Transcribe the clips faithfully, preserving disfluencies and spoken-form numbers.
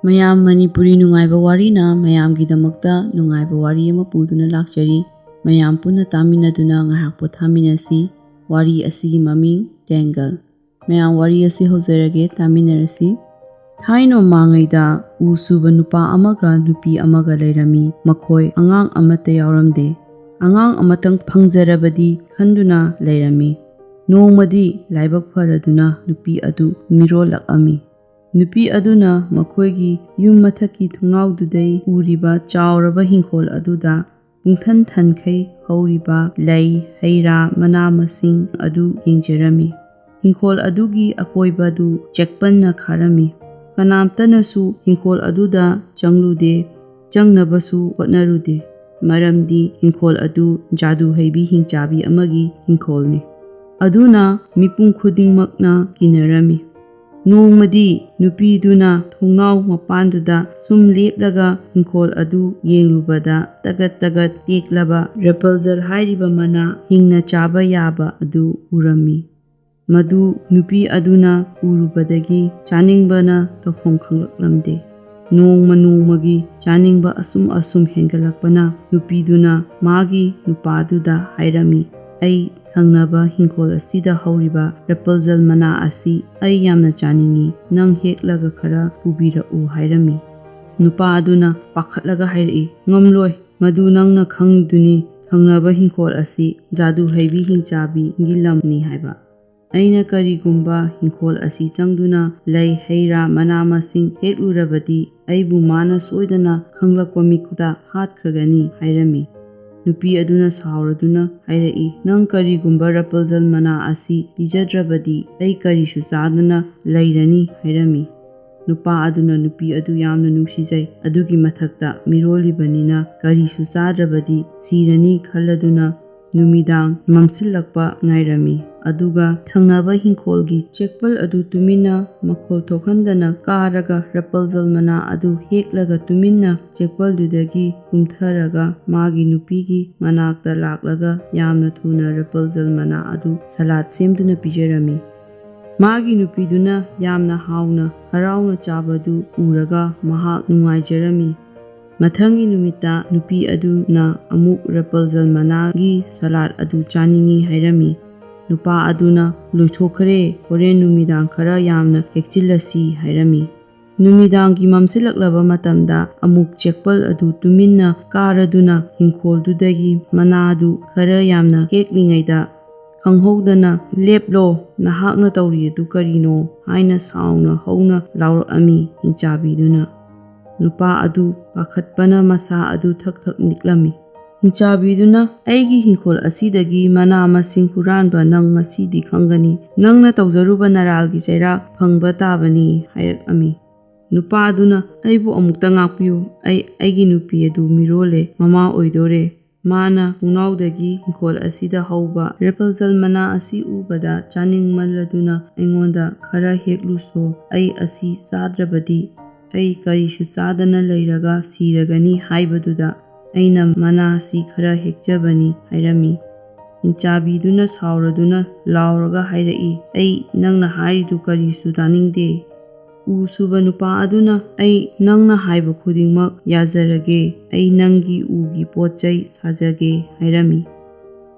ꯃꯌꯥꯝ, ꯃꯅꯤꯄꯨꯔꯤ ꯅꯨꯡꯉꯥꯏꯕ ꯋꯥꯔꯤꯅ ꯃꯌꯥꯝꯒꯤꯗꯃꯛꯇ ꯅꯨꯡꯉꯥꯏꯕ ꯋꯥꯔꯤ ꯑꯃ ꯄꯨꯗꯨꯅ ꯂꯥꯛꯆꯔꯤ꯫ ꯃꯌꯥꯝ ꯄꯨꯟꯅ ꯇꯥꯃꯤꯟꯅꯗꯨꯅ ꯉꯥꯏꯍꯥꯛ ꯄꯣꯊꯥꯃꯤꯟꯅꯁꯤ꯫ ꯋꯥꯔꯤ ꯑꯁꯤꯒꯤ ꯃꯃꯤꯡ ꯇꯦꯡꯒꯜ꯫ ꯃꯌꯥꯝ, ꯋꯥꯔꯤ ꯑꯁꯤ ꯍꯧꯖꯔꯒꯦ, ꯇꯥꯃꯤꯟꯅꯔꯁꯤ꯫ ꯊꯥꯏꯅ ꯃꯃꯥꯡꯉꯩꯗ ꯎ ꯁꯨꯕ ꯅꯨꯄꯥ ꯑꯃꯒ ꯅꯨꯄꯤ ꯑꯃꯒ ꯂꯩꯔꯝꯃꯤ꯫ ꯃꯈꯣꯏ ꯑꯉꯥꯡ ꯑꯃꯠꯇ ꯌꯥꯎꯔꯝꯗꯦ꯫ ꯑꯉꯥꯡ ꯑꯃꯇꯪ ꯐꯪꯖꯔꯕꯗꯤ ꯈꯟꯗꯨꯅ ꯂꯩꯔꯝꯃꯤ꯫ ꯅꯣꯡꯃꯗꯤ ꯂꯥꯏꯕꯛ ꯐꯔꯗꯨꯅ ꯅꯨꯄꯤ ꯑꯗꯨ ꯃꯤꯔꯣꯜꯂꯛꯑꯝꯃꯤ꯫ ꯅꯨꯄꯤ ꯑꯗꯨꯅ ꯃꯈꯣꯏꯒꯤ ꯌꯨꯝ ꯃꯊꯛꯀꯤ ꯊꯣꯡꯅꯥꯎꯗꯨꯗꯩ ꯎꯔꯤꯕ ꯆꯥꯎꯔꯕ ꯍꯤꯡꯈꯣꯜ ꯑꯗꯨꯗ ꯄꯨꯡꯊꯟ ꯊꯟꯈꯩ ꯍꯧꯔꯤꯕ ꯂꯩ, ꯍꯩ ꯔꯥ, ꯃꯅꯥ ꯃꯁꯤꯡ ꯑꯗꯨ ꯌꯦꯡꯖꯔꯝꯃꯤ꯫ ꯍꯤꯡꯈꯣꯜ ꯑꯗꯨꯒꯤ ꯑꯀꯣꯏꯕꯗꯨ ꯆꯦꯛꯄꯟꯅ ꯈꯥꯔꯝꯃꯤ꯫ ꯀꯅꯥꯝꯇꯅꯁꯨ ꯍꯤꯡꯈꯣꯜ ꯑꯗꯨꯗ ꯆꯪꯂꯨꯗꯦ, ꯆꯪꯅꯕꯁꯨ ꯍꯣꯠꯅꯔꯨꯗꯦ꯫ ꯃꯔꯝꯗꯤ ꯍꯤꯡꯈꯣꯜ ꯑꯗꯨ ꯖꯥꯗꯨ ꯍꯩꯕꯤ ꯍꯤꯡꯆꯥꯕꯤ ꯑꯃꯒꯤ ꯍꯤꯡꯈꯣꯜꯅꯤ꯫ ꯑꯗꯨꯅ ꯃꯤꯄꯨꯝ ꯈꯨꯗꯤꯡꯃꯛꯅ ꯀꯤꯅꯔꯝꯃꯤ꯫ ꯅꯣꯡꯃꯗꯤ ꯅꯨꯄꯤꯗꯨꯅ ꯊꯣꯡꯅꯥꯎ ꯃꯄꯥꯟꯗꯨꯗ ꯁꯨꯝ ꯂꯦꯞꯂꯒ ꯍꯤꯡꯈꯣꯜ ꯑꯗꯨ ꯌꯦꯡꯂꯨꯕꯗ ꯇꯒꯠ ꯇꯒꯠ ꯇꯦꯛꯂꯕ ꯔꯦꯄꯜꯖꯜ ꯍꯥꯏꯔꯤꯕ ꯃꯅꯥ ꯍꯤꯡꯅ ꯆꯥꯕ ꯌꯥꯕ ꯑꯗꯨ ꯎꯔꯝꯃꯤ꯫ ꯃꯗꯨ ꯅꯨꯄꯤ ꯑꯗꯨꯅ ꯎꯔꯨꯕꯗꯒꯤ ꯆꯥꯅꯤꯡꯕꯅ ꯇꯧꯐꯝ ꯈꯪꯂꯛꯂꯝꯗꯦ꯫ ꯅꯣꯡꯃ ꯅꯣꯡꯃꯒꯤ ꯆꯥꯅꯤꯡꯕ ꯑꯁꯨꯝ ꯑꯁꯨꯝ ꯍꯦꯟꯒꯠꯂꯛꯄꯅ ꯅꯨꯄꯤꯗꯨꯅ ꯃꯥꯒꯤ ꯅꯨꯄꯥꯗꯨꯗ ꯍꯥꯏꯔꯝꯃꯤ, "ꯑꯩ ꯊꯪꯅꯕ ꯍꯤꯡꯈꯣꯜ ꯑꯁꯤꯗ ꯍꯧꯔꯤꯕ ꯔꯦꯄꯜꯖꯜ ꯃꯅꯥ ꯑꯁꯤ ꯑꯩ ꯌꯥꯝꯅ ꯆꯥꯅꯤꯡꯏ, ꯅꯪ ꯍꯦꯛꯂꯒ ꯈꯔ ꯄꯨꯕꯤꯔꯛꯎ" ꯍꯥꯏꯔꯝꯃꯤ꯫ ꯅꯨꯄꯥ ꯑꯗꯨꯅ ꯄꯥꯈꯠꯂꯒ ꯍꯥꯏꯔꯛꯏ, "ꯉꯝꯂꯣꯏ, ꯃꯗꯨ ꯅꯪꯅ ꯈꯪꯉꯤꯗꯨꯅꯤ, ꯊꯪꯅꯕ ꯍꯤꯡꯈꯣꯜ ꯑꯁꯤ ꯖꯥꯗꯨ ꯍꯩꯕꯤ ꯍꯤꯡꯆꯥꯕꯤꯒꯤ ꯂꯝꯅꯤ ꯍꯥꯏꯕ꯫ ꯑꯩꯅ ꯀꯔꯤꯒꯨꯝꯕ ꯍꯤꯡꯈꯣꯜ ꯑꯁꯤ ꯆꯪꯗꯨꯅ ꯂꯩ, ꯍꯩ ꯔꯥ, ꯃꯅꯥ ꯃꯁꯤꯡ ꯍꯦꯛꯂꯨꯔꯕꯗꯤ ꯑꯩꯕꯨ ꯃꯥꯅ ꯁꯣꯏꯗꯅ ꯈꯪꯂꯛꯄ ꯃꯤꯀꯨꯞꯇ ꯍꯥꯠꯈ꯭ꯔꯒꯅꯤ" ꯍꯥꯏꯔꯝꯃꯤ꯫ ꯅꯨꯄꯤ ꯑꯗꯨꯅ ꯁꯥꯎꯔꯗꯨꯅ ꯍꯥꯏꯔꯛꯏ, "ꯅꯪ ꯀꯔꯤꯒꯨꯝꯕ ꯔꯦꯄꯜꯖꯜ ꯃꯅꯥ ꯑꯁꯤ ꯄꯤꯖꯗ꯭ꯔꯕꯗꯤ ꯑꯩ ꯀꯔꯤꯁꯨ ꯆꯥꯗꯅ ꯂꯩꯔꯅꯤ" ꯍꯥꯏꯔꯝꯃꯤ꯫ ꯅꯨꯄꯥ ꯑꯗꯨꯅ ꯅꯨꯄꯤ ꯑꯗꯨ ꯌꯥꯝꯅ ꯅꯨꯡꯁꯤꯖꯩ, ꯑꯗꯨꯒꯤ ꯃꯊꯛꯇ ꯃꯤꯔꯣꯜꯂꯤꯕꯅꯤꯅ ꯀꯔꯤꯁꯨ ꯆꯥꯗ꯭ꯔꯕꯗꯤ ꯁꯤꯔꯅꯤ ꯈꯜꯂꯗꯨꯅ ꯅꯨꯃꯤꯗꯥꯡ ꯃꯝꯁꯤꯜꯂꯛꯄ ꯉꯥꯏꯔꯝꯃꯤ꯫ ꯑꯗꯨꯒ ꯊꯪꯅꯕ ꯍꯤꯡꯈꯣꯜꯒꯤ ꯆꯦꯛꯄꯜ ꯑꯗꯨ ꯇꯨꯃꯤꯟꯅ ꯃꯈꯣꯜ ꯊꯣꯛꯍꯟꯗꯅ ꯀꯥꯔꯒ ꯔꯦꯄꯜꯖꯜ ꯃꯅꯥ ꯑꯗꯨ ꯍꯦꯛꯂꯒ ꯇꯨꯃꯤꯟꯅ ꯆꯦꯛꯄꯜꯗꯨꯗꯒꯤ ꯀꯨꯝꯊꯔꯒ ꯃꯥꯒꯤ ꯅꯨꯄꯤꯒꯤ ꯃꯅꯥꯛꯇ ꯂꯥꯛꯂꯒ ꯌꯥꯝꯅ ꯊꯨꯅ ꯔꯦꯄꯜꯖꯜ ꯃꯅꯥ ꯑꯗꯨ ꯁꯂꯥꯗ ꯁꯦꯝꯗꯨꯅ ꯄꯤꯖꯔꯝꯃꯤ꯫ ꯃꯥꯒꯤ ꯅꯨꯄꯤꯗꯨꯅ ꯌꯥꯝꯅ ꯍꯥꯎꯅ ꯍꯔꯥꯎꯅ ꯆꯥꯕꯗꯨ ꯎꯔꯒ ꯃꯍꯥꯛ ꯅꯨꯡꯉꯥꯏꯖꯔꯝꯃꯤ꯫ ꯃꯊꯪꯒꯤ ꯅꯨꯃꯤꯠꯇ ꯅꯨꯄꯤ ꯑꯗꯨꯅ ꯑꯃꯨꯛ ꯔꯦꯄꯜꯖꯜ ꯃꯅꯥꯒꯤ ꯁꯂꯥꯗ ꯑꯗꯨ ꯆꯥꯅꯤꯡꯏ ꯍꯥꯏꯔꯝꯃꯤ꯫ ꯅꯨꯄꯥ ꯑꯗꯨꯅ, "ꯂꯣꯏꯊꯣꯛꯈ꯭ꯔꯦ, ꯍꯣꯔꯦꯟ ꯅꯨꯃꯤꯗꯥꯡ ꯈꯔ ꯌꯥꯝꯅ ꯍꯦꯛꯆꯤꯜꯂꯁꯤ" ꯍꯥꯏꯔꯝꯃꯤ꯫ ꯅꯨꯃꯤꯗꯥꯡꯒꯤ ꯃꯝꯁꯤꯜꯂꯛꯂꯕ ꯃꯇꯝꯗ ꯑꯃꯨꯛ ꯆꯦꯛꯄꯜ ꯑꯗꯨ ꯇꯨꯃꯤꯟꯅ ꯀꯥꯔꯗꯨꯅ ꯍꯤꯡꯈꯣꯜꯗꯨꯗꯒꯤ ꯃꯅꯥꯗꯨ ꯈꯔ ꯌꯥꯝꯅ ꯍꯦꯛꯂꯤꯉꯩꯗ, ꯈꯪꯍꯧꯗꯅ, "ꯂꯦꯞꯂꯣ, ꯅꯍꯥꯛꯅ ꯇꯧꯔꯤ ꯑꯗꯨ ꯀꯔꯤꯅꯣ?" ꯍꯥꯏꯅ ꯁꯥꯎꯅ ꯍꯧꯅ ꯂꯥꯎꯔꯛꯑꯝꯃꯤ ꯍꯤꯡꯆꯥꯕꯤꯗꯨꯅ꯫ ꯅꯨꯄꯥ ꯑꯗꯨ ꯄꯥꯈꯠꯄꯅ ꯃꯁꯥ ꯑꯗꯨ ꯊꯛ ꯊꯛ ꯅꯤꯛꯂꯝꯃꯤ꯫ ꯍꯤꯡꯆꯥꯕꯤꯗꯨꯅ, "ꯑꯩꯒꯤ ꯍꯤꯡꯈꯣꯜ ꯑꯁꯤꯗꯒꯤ ꯃꯅꯥ ꯃꯁꯤꯡ ꯍꯨꯔꯥꯟꯕ ꯅꯪ ꯉꯁꯤꯗꯤ ꯈꯪꯒꯅꯤ꯫ ꯅꯪꯅ ꯇꯧꯖꯔꯨꯕ ꯅꯔꯥꯜꯒꯤ ꯆꯩꯔꯥꯛ ꯐꯪꯕ ꯇꯥꯕꯅꯤ" ꯍꯥꯏꯔꯛꯑꯝꯃꯤ꯫ ꯅꯨꯄꯥꯗꯨꯅ, "ꯑꯩꯕꯨ ꯑꯃꯨꯛꯇ ꯉꯥꯛꯄꯤꯌꯨ꯫ ꯑꯩ ꯑꯩꯒꯤ ꯅꯨꯄꯤ ꯑꯗꯨ ꯃꯤꯔꯣꯜꯂꯦ, ꯃꯃꯥ ꯑꯣꯏꯗꯣꯔꯦ꯫ ꯃꯥꯅ ꯊꯣꯡꯅꯥꯎꯗꯒꯤ ꯍꯤꯡꯈꯣꯜ ꯑꯁꯤꯗ ꯍꯧꯕ ꯔꯦꯄꯜꯖꯜ ꯃꯅꯥ ꯑꯁꯤ ꯎꯕꯗ ꯆꯥꯅꯤꯡꯃꯜꯂꯗꯨꯅ ꯑꯩꯉꯣꯟꯗ ꯈꯔ ꯍꯦꯛꯂꯨꯁꯣ, ꯑꯩ ꯑꯁꯤ ꯆꯥꯗ꯭ꯔꯕꯗꯤ ꯑꯩ ꯀꯔꯤꯁꯨ ꯆꯥꯗꯅ ꯂꯩꯔꯒ ꯁꯤꯔꯒꯅꯤ ꯍꯥꯏꯕꯗꯨꯗ ꯑꯩꯅ ꯃꯅꯥ ꯑꯁꯤ ꯈꯔ ꯍꯦꯛꯆꯕꯅꯤ" ꯍꯥꯏꯔꯝꯃꯤ꯫ ꯍꯤꯡꯆꯥꯕꯤꯗꯨꯅ ꯁꯥꯎꯔꯗꯨꯅ ꯂꯥꯎꯔꯒ ꯍꯥꯏꯔꯛꯏ, "ꯑꯩ ꯅꯪꯅ ꯍꯥꯏꯔꯤꯗꯨ ꯀꯔꯤꯁꯨ ꯇꯥꯅꯤꯡꯗꯦ"꯫ ꯎ ꯁꯨꯕ ꯅꯨꯄꯥ ꯑꯗꯨꯅ, "ꯑꯩ ꯅꯪꯅ ꯍꯥꯏꯕ ꯈꯨꯗꯤꯡꯃꯛ ꯌꯥꯖꯔꯒꯦ, ꯑꯩ ꯅꯪꯒꯤ ꯎꯒꯤ ꯄꯣꯠ ꯆꯩ ꯁꯥꯖꯒꯦ" ꯍꯥꯏꯔꯝꯃꯤ꯫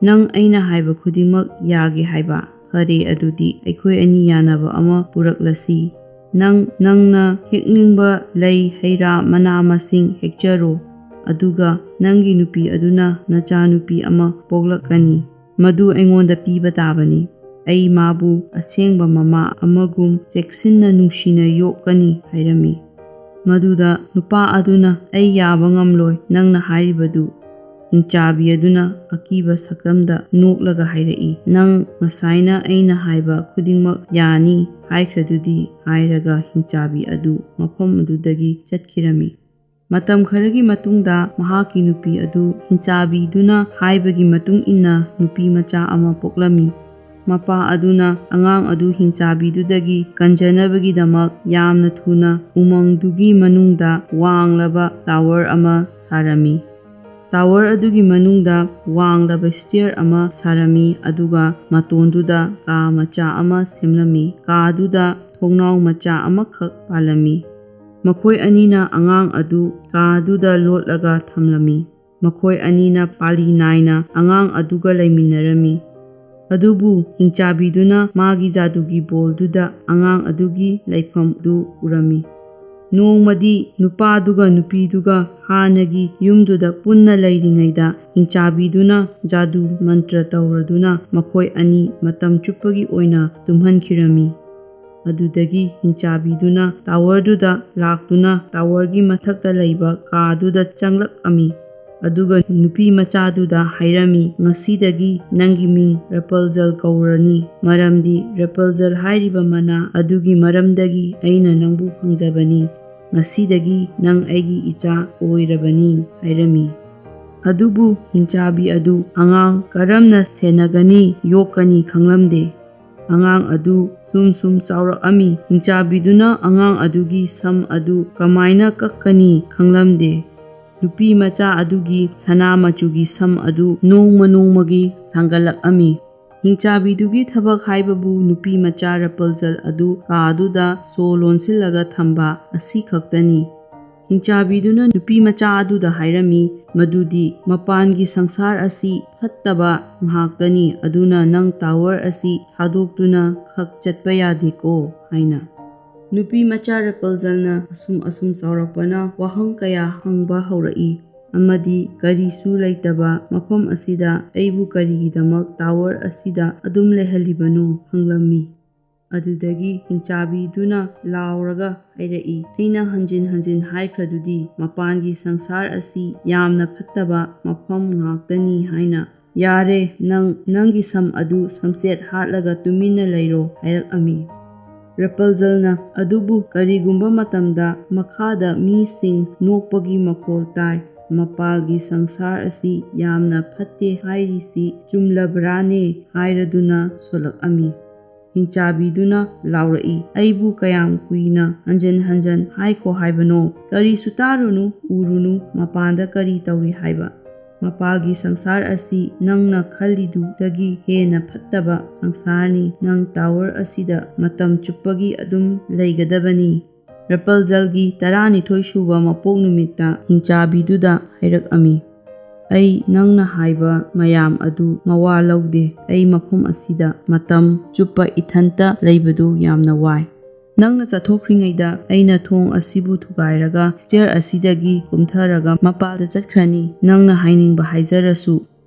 "ꯅꯪ ꯑꯩꯅ ꯍꯥꯏꯕ ꯈꯨꯗꯤꯡꯃꯛ ꯌꯥꯒꯦ ꯍꯥꯏꯕ? ꯐꯔꯦ, ꯑꯗꯨꯗꯤ ꯑꯩꯈꯣꯏ ꯑꯅꯤ ꯌꯥꯅꯕ ꯑꯃ ꯄꯨꯔꯛꯂꯁꯤ꯫ ꯅꯪ ꯅꯪꯅ ꯍꯦꯛꯅꯤꯡꯕ ꯂꯩ, ꯍꯩ ꯔꯥ, ꯃꯅꯥ ꯃꯁꯤꯡ ꯍꯦꯛꯆꯔꯣ, ꯑꯗꯨꯒ ꯅꯪꯒꯤ ꯅꯨꯄꯤ ꯑꯗꯨꯅ ꯅꯆꯥꯅꯨꯄꯤ ꯑꯃ ꯄꯣꯛꯂꯛꯀꯅꯤ꯫ ꯃꯗꯨ ꯑꯩꯉꯣꯟꯗ ꯄꯤꯕ ꯇꯥꯕꯅꯤ꯫ ꯑꯩ ꯃꯥꯕꯨ ꯑꯁꯦꯡꯕ ꯃꯃꯥ ꯑꯃꯒꯨꯝ ꯆꯦꯛꯁꯤꯟꯅ ꯅꯨꯡꯁꯤꯅ ꯌꯣꯛꯀꯅꯤ" ꯍꯥꯏꯔꯝꯃꯤ꯫ ꯃꯗꯨꯗ ꯅꯨꯄꯥ ꯑꯗꯨꯅ, "ꯑꯩ ꯌꯥꯕ ꯉꯝꯂꯣꯏ ꯅꯪꯅ ꯍꯥꯏꯔꯤꯕꯗꯨ"꯫ ꯍꯤꯡꯆꯥꯕꯤ ꯑꯗꯨꯅ ꯑꯀꯤꯕ ꯁꯛꯇꯝꯗ ꯅꯣꯛꯂꯒ ꯍꯥꯏꯔꯛꯏ, "ꯅꯪ ꯉꯁꯥꯏꯅ ꯑꯩꯅ ꯍꯥꯏꯕ ꯈꯨꯗꯤꯡꯃꯛ ꯌꯥꯅꯤ ꯍꯥꯏꯈ꯭ꯔꯗꯨꯗꯤ" ꯍꯥꯏꯔꯒ ꯍꯤꯡꯆꯥꯕꯤ ꯑꯗꯨ ꯃꯐꯝ ꯑꯗꯨꯗꯒꯤ ꯆꯠꯈꯤꯔꯝꯃꯤ꯫ ꯃꯇꯝ ꯈꯔꯒꯤ ꯃꯇꯨꯡꯗ ꯃꯍꯥꯛꯀꯤ ꯅꯨꯄꯤ ꯑꯗꯨ ꯍꯤꯡꯆꯥꯕꯤꯗꯨꯅ ꯍꯥꯏꯕꯒꯤ ꯃꯇꯨꯡ ꯏꯟꯅ ꯅꯨꯄꯤ ꯃꯆꯥ ꯑꯃ ꯄꯣꯛꯂꯝꯃꯤ꯫ ꯃꯄꯥ ꯑꯗꯨꯅ ꯑꯉꯥꯡ ꯑꯗꯨ ꯍꯤꯡꯆꯥꯕꯤꯗꯨꯗꯒꯤ ꯀꯟꯖꯅꯕꯒꯤꯗꯃꯛ ꯌꯥꯝꯅ ꯊꯨꯅ ꯎꯃꯪꯗꯨꯒꯤ ꯃꯅꯨꯡꯗ ꯋꯥꯡꯂꯕ ꯇꯥꯋꯔ ꯑꯃ ꯁꯥꯔꯝꯃꯤ꯫ ꯇꯥꯋꯔ ꯑꯗꯨꯒꯤ ꯃꯅꯨꯡꯗ ꯋꯥꯡꯂꯕ ꯁ꯭ꯇꯤꯌꯔ ꯑꯃ ꯁꯥꯔꯝꯃꯤ, ꯑꯗꯨꯒ ꯃꯇꯣꯟꯗꯨꯗ ꯀꯥ ꯃꯆꯥ ꯑꯃ ꯁꯦꯝꯂꯝꯃꯤ꯫ ꯀꯥꯗꯨꯗ ꯊꯣꯡꯅꯥꯎ ꯃꯆꯥ ꯑꯃꯈꯛ ꯄꯥꯜꯂꯝꯃꯤ꯫ ꯃꯈꯣꯏ ꯑꯅꯤꯅ ꯑꯉꯥꯡ ꯑꯗꯨ ꯀꯥꯗꯨꯗ ꯂꯣꯠꯂꯒ ꯊꯝꯂꯝꯃꯤ꯫ ꯃꯈꯣꯏ ꯑꯅꯤꯅ ꯄꯥꯂꯤ ꯅꯥꯏꯅ ꯑꯉꯥꯡ ꯑꯗꯨꯒ ꯂꯩꯃꯤꯟꯅꯔꯝꯃꯤ꯫ ꯑꯗꯨꯕꯨ ꯍꯤꯡꯆꯥꯕꯤꯗꯨꯅ ꯃꯥꯒꯤ ꯖꯥꯗꯨꯒꯤ ꯕꯣꯜꯗꯨꯗ ꯑꯉꯥꯡ ꯑꯗꯨꯒꯤ ꯂꯩꯐꯝꯗꯨ ꯎꯔꯝꯃꯤ꯫ ꯅꯣꯡꯃꯗꯤ ꯅꯨꯄꯥꯗꯨꯒ ꯅꯨꯄꯤꯗꯨꯒ ꯍꯥꯟꯅꯒꯤ ꯌꯨꯝꯗꯨꯗ ꯄꯨꯟꯅ ꯂꯩꯔꯤꯉꯩꯗ, ꯍꯤꯡꯆꯥꯕꯤꯗꯨꯅ ꯖꯥꯗꯨ ꯃꯟꯇ꯭ꯔ ꯇꯧꯔꯗꯨꯅ ꯃꯈꯣꯏ ꯑꯅꯤ ꯃꯇꯝ ꯆꯨꯞꯄꯒꯤ ꯑꯣꯏꯅ ꯇꯨꯝꯍꯟꯈꯤꯔꯝꯃꯤ꯫ ꯑꯗꯨꯗꯒꯤ ꯍꯤꯡꯆꯥꯕꯤꯗꯨꯅ ꯇꯥꯋꯔꯗꯨꯗ ꯂꯥꯛꯇꯨꯅ ꯇꯥꯋꯔꯒꯤ ꯃꯊꯛꯇ ꯂꯩꯕ ꯀꯥꯗꯨꯗ ꯆꯪꯂꯛꯂꯝꯃꯤ꯫ ꯑꯗꯨꯒ ꯅꯨꯄꯤ ꯃꯆꯥꯗꯨꯗ ꯍꯥꯏꯔꯝꯃꯤ, "ꯉꯁꯤꯗꯒꯤ ꯅꯪꯒꯤ ꯃꯤꯡ ꯔꯄꯜꯖꯜ ꯀꯧꯔꯅꯤ, ꯃꯔꯝꯗꯤ ꯔꯄꯜꯖꯜ ꯍꯥꯏꯔꯤꯕ ꯃꯅꯥ ꯑꯗꯨꯒꯤ ꯃꯔꯝꯗꯒꯤ ꯑꯩꯅ ꯅꯪꯕꯨ ꯐꯪꯖꯕꯅꯤ꯫ ꯉꯁꯤꯗꯒꯤ ꯅꯪ ꯑꯩꯒꯤ ꯏꯆꯥ ꯑꯣꯏꯔꯕꯅꯤ" ꯍꯥꯏꯔꯝꯃꯤ꯫ ꯑꯗꯨꯕꯨ ꯍꯤꯡꯆꯥꯕꯤ ꯑꯗꯨ ꯑꯉꯥꯡ ꯀꯔꯝꯅ ꯁꯦꯟꯅꯒꯅꯤ, ꯌꯣꯛꯀꯅꯤ ꯈꯪꯂꯝꯗꯦ꯫ ꯑꯉꯥꯡ ꯑꯗꯨ ꯁꯨꯝ ꯁꯨꯝ ꯆꯥꯎꯔꯛꯂꯝꯃꯤ꯫ ꯍꯤꯡꯆꯥꯕꯤꯗꯨꯅ ꯑꯉꯥꯡ ꯑꯗꯨꯒꯤ ꯁꯝ ꯑꯗꯨ ꯀꯃꯥꯏꯅ ꯀꯛꯀꯅꯤ ꯈꯪꯂꯝꯗꯦ꯫ ꯅꯨꯄꯤ ꯃꯆꯥ ꯑꯗꯨꯒꯤ ꯁꯅꯥ ꯃꯆꯨꯒꯤ ꯁꯝ ꯑꯗꯨ ꯅꯣꯡꯃ ꯅꯣꯡꯃꯒꯤ ꯁꯥꯡꯒꯠꯂꯛꯂꯝꯃꯤ꯫ ꯍꯤꯡꯆꯥꯕꯤꯗꯨꯒꯤ ꯊꯕꯛ ꯍꯥꯏꯕꯕꯨ ꯅꯨꯄꯤ ꯃꯆꯥ ꯔꯄꯜꯖꯜ ꯑꯗꯨ ꯀꯥꯗꯨꯗ ꯁꯣ ꯂꯣꯟꯁꯤꯜꯂꯒ ꯊꯝꯕ ꯑꯁꯤ ꯈꯛꯇꯅꯤ꯫ ꯍꯤꯡꯆꯥꯕꯤꯗꯨꯅ ꯅꯨꯄꯤ ꯃꯆꯥ ꯑꯗꯨꯗ ꯍꯥꯏꯔꯝꯃꯤ ꯃꯗꯨꯗꯤ ꯃꯄꯥꯟꯒꯤ ꯁꯪꯁꯥꯔ ꯑꯁꯤ ꯐꯠꯇꯕ ꯉꯥꯛꯇꯅꯤ, ꯑꯗꯨꯅ ꯅꯪ ꯇꯥꯋꯔ ꯑꯁꯤ ꯊꯥꯗꯣꯛꯇꯨꯅ ꯈꯛ ꯆꯠꯄ ꯌꯥꯗꯦꯀꯣ ꯍꯥꯏꯅ꯫ ꯅꯨꯄꯤ ꯃꯆꯥ ꯔꯄꯜꯖꯜꯅ ꯑꯁꯨꯝ ꯑꯁꯨꯝ ꯆꯥꯎꯔꯛꯄꯅ ꯋꯥꯍꯪ ꯀꯌꯥ ꯍꯪꯕ ꯍꯧꯔꯛꯏ, ꯑꯃꯗꯤ ꯀꯔꯤꯁꯨ ꯂꯩꯇꯕ ꯃꯐꯝ ꯑꯁꯤꯗ ꯑꯩꯕꯨ ꯀꯔꯤꯒꯤꯗꯃꯛ ꯇꯥꯋꯔ ꯑꯁꯤꯗ ꯑꯗꯨꯝ ꯂꯩꯍꯜꯂꯤꯕꯅꯣ ꯍꯪꯂꯝꯃꯤ꯫ ꯑꯗꯨꯗꯒꯤ ꯍꯤꯡꯆꯥꯕꯤꯗꯨꯅ ꯂꯥꯎꯔꯒ ꯍꯥꯏꯔꯛꯏ, "ꯑꯩꯅ ꯍꯟꯖꯤꯟ ꯍꯟꯖꯤꯟ ꯍꯥꯏꯈ꯭ꯔꯗꯨꯗꯤ ꯃꯄꯥꯟꯒꯤ ꯁꯪꯁꯥꯔ ꯑꯁꯤ ꯌꯥꯝꯅ ꯐꯠꯇꯕ ꯃꯐꯝ ꯉꯥꯛꯇꯅꯤ ꯍꯥꯏꯅ꯫ ꯌꯥꯔꯦ, ꯅꯪ ꯅꯪꯒꯤ ꯁꯝ ꯑꯗꯨ ꯁꯝꯆꯦꯠ ꯍꯥꯠꯂꯒ ꯇꯨꯃꯤꯟꯅ ꯂꯩꯔꯣ" ꯍꯥꯏꯔꯛꯂꯝꯃꯤ꯫ ꯔꯄꯜꯖꯜꯅ, "ꯑꯗꯨꯕꯨ ꯀꯔꯤꯒꯨꯝꯕ ꯃꯇꯝꯗ ꯃꯈꯥꯗ ꯃꯤꯁꯤꯡ ꯅꯣꯛꯄꯒꯤ ꯃꯈꯣꯜ ꯇꯥꯏ, ꯃꯄꯥꯜꯒꯤ ꯁꯪꯁꯥꯔ ꯑꯁꯤ ꯌꯥꯝꯅ ꯐꯠꯇꯦ ꯍꯥꯏꯔꯤꯁꯤ ꯆꯨꯝꯂꯕ꯭ꯔꯥꯅꯦ?" ꯍꯥꯏꯔꯗꯨꯅ ꯁꯣꯜꯂꯛꯂꯝꯃꯤ꯫ ꯍꯤꯡꯆꯥꯕꯤꯗꯨꯅ ꯂꯥꯎꯔꯛꯏ, "ꯑꯩꯕꯨ ꯀꯌꯥꯝ ꯀꯨꯏꯅ ꯍꯟꯖꯟ ꯍꯟꯖꯟ ꯍꯥꯏꯈꯣ ꯍꯥꯏꯕꯅꯣ? ꯀꯔꯤꯁꯨ ꯇꯥꯔꯨꯅꯨ, ꯎꯔꯨꯅꯨ, ꯃꯄꯥꯟꯗ ꯀꯔꯤ ꯇꯧꯔꯤ ꯍꯥꯏꯕ?" ꯃꯄꯥꯜꯒꯤ ꯁꯪꯁꯥꯔ ꯑꯁꯤ ꯅꯪꯅ ꯈꯜꯂꯤꯗꯨꯗꯒꯤ ꯍꯦꯟꯅ ꯐꯠꯇꯕ ꯁꯪꯁꯥꯔꯅꯤ꯫ ꯅꯪ ꯇꯥꯋꯔ ꯑꯁꯤꯗ ꯃꯇꯝ ꯆꯨꯞꯄꯒꯤ ꯑꯗꯨꯝ ꯂꯩꯒꯗꯕꯅꯤ꯫ ꯔꯦꯄꯜꯖꯦꯜꯒꯤ ꯇꯔꯥꯅꯤꯊꯣꯏ ꯁꯨꯕ ꯃꯄꯣꯛ ꯅꯨꯃꯤꯠꯇ ꯍꯤꯡꯆꯥꯕꯤꯗꯨꯗ ꯍꯥꯏꯔꯛꯑꯝꯃꯤ, "ꯑꯩ ꯅꯪꯅ ꯍꯥꯏꯕ ꯃꯌꯥꯝ ꯑꯗꯨ ꯃꯋꯥ ꯂꯧꯗꯦ꯫ ꯑꯩ ꯃꯐꯝ ꯑꯁꯤꯗ ꯃꯇꯝ ꯆꯨꯞꯄ ꯏꯊꯟꯇ ꯂꯩꯕꯗꯨ ꯌꯥꯝꯅ ꯋꯥꯏ꯫ ꯅꯪꯅ ꯆꯠꯊꯣꯛꯈ꯭ꯔꯤꯉꯩꯗ ꯑꯩꯅ ꯊꯣꯡ ꯑꯁꯤꯕꯨ ꯊꯨꯒꯥꯏꯔꯒ ꯁ꯭ꯇꯦꯌꯔ ꯑꯁꯤꯗꯒꯤ ꯀꯨꯝꯊꯔꯒ ꯃꯄꯥꯜꯗ ꯆꯠꯈ꯭ꯔꯅꯤ꯫ ꯅꯪꯅ ꯍꯥꯏꯅꯤꯡꯕ ꯍꯥꯏꯖꯔꯁꯨ꯫"